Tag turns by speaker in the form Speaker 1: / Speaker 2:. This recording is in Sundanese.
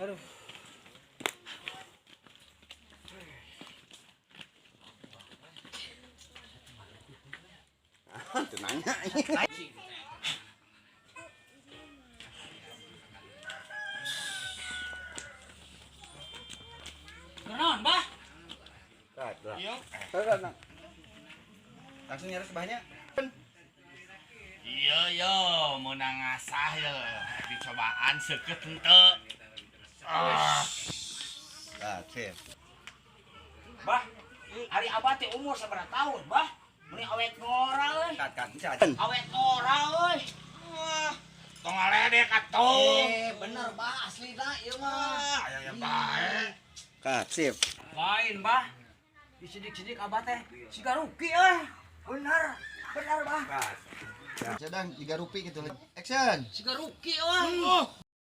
Speaker 1: Aduh.
Speaker 2: Teu nanya.
Speaker 1: Kunaon, Bah?
Speaker 2: Iya. Langsung nyaris banyak.
Speaker 3: Iya yo, meunang ngasah yo. Dicobaan seukeut henteu. Ah,
Speaker 2: Nah, sip.
Speaker 1: Bah, ari abah teh umur sabaraha tahun, Bah? Meni awet ngora euy.
Speaker 2: Kat kat cat.
Speaker 1: Awet ngora euy.
Speaker 3: Wah, tong ngaledek atuh.
Speaker 1: Eh, bener, Bah, aslina ieu mah.
Speaker 3: Ah, aya ya bae.
Speaker 2: Kat, sip.
Speaker 1: Lain, Bah. Disidik-sidik abah teh siga ruki euy. Bener. Bener, Bah.
Speaker 2: Sedang 3 rupi gitu. Action.
Speaker 1: Siga ruki euy.